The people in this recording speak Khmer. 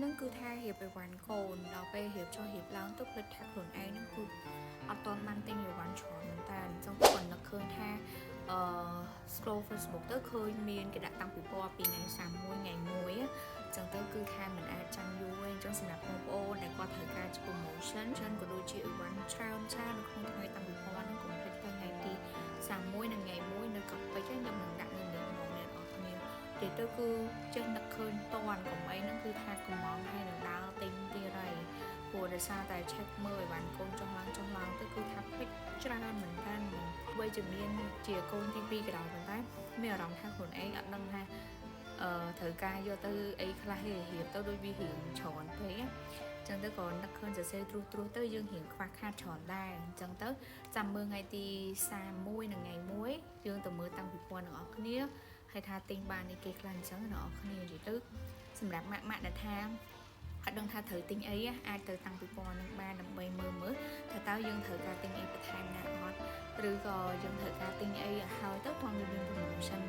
នឹងគឺថារៀបអីវ៉ាន់កូនដល់ពេលរៀបចុះរៀបឡើងទៅភ្លេចថាខ្លួនឯងនឹងគឺអត់ទាន់បានទិញអីវ៉ាន់ច្រើនមែនតើអញ្ចឹងគាត់នឹកឃើញថាអឺ scroll Facebook ទៅឃើញមានគេដាក់តាំងពិព័រណ៍ពីថ្ងៃ31ថ្ងៃ1អញ្ចឹងទៅគឺថាមិនអាចចាំយូរទេអញ្ចឹងសម្រាប់បងប្អូនដែលគាត់ត្រូវការជា promotion ចឹងក៏ដូចជាអីវ៉ាន់ច្រើនច្រើននៅក្នុងថ្ងៃតាំងពិព័រណ៍ហ្នឹងកុំភ្លេចទៅថ្ងៃទី31និងថ្ងៃ1នៅកោះពេជ្រខ្ញុំនឹងដាក់នៅនេះហ្មងអ្នកនរគ្នានិយាយទៅគឺចេះនឹកឃើញតន់កុំអីហ្នឹងគឺថាកំងហើយនឹងដើរទិញទៀតហើយព្រោះដោយសារតែ check មើលអីវ៉ាន់កូនចុះឡើងចុះឡើងទៅគឺថាភ្លេចច្រើនមែនតើហ្មងបីជាមានជាកូនទី2ក៏ដោយប៉ុន្តែមានអារម្មណ៍ថាខ្លួនឯងអត់ដឹងថាអឺត្រូវការយកទៅអីខ្លះទេរៀបទៅដូចវារៀងច្រើនពេកណាចឹងទៅក៏នឹកឃើញសរសេរត្រួសត្រាសទៅយើងរៀងខ្វះខាតច្រើនដែរអញ្ចឹងទៅចាំមើលថ្ងៃទី31និងថ្ងៃ1យើងទៅមើលតាំងពិព័រណ៍ទាំងអស់គ្នាហើយថាទិញបាននេះគេខ្លះអញ្ចឹងអ្នកនរគ្នានិយាយទៅសម្រាប់ម៉ាក់ម៉ាក់ដែលថាអត់ដឹងថាត្រូវទិញអីអាចទៅតាំងពិព័រណ៍នឹងបានដើម្បីមើលមើលថាតើយើងត្រូវការទិញអីបន្ថែមណាអត់ឬក៏យើងត្រូវការទិញអីឲ្យហើយទៅតោះវាមាន promotion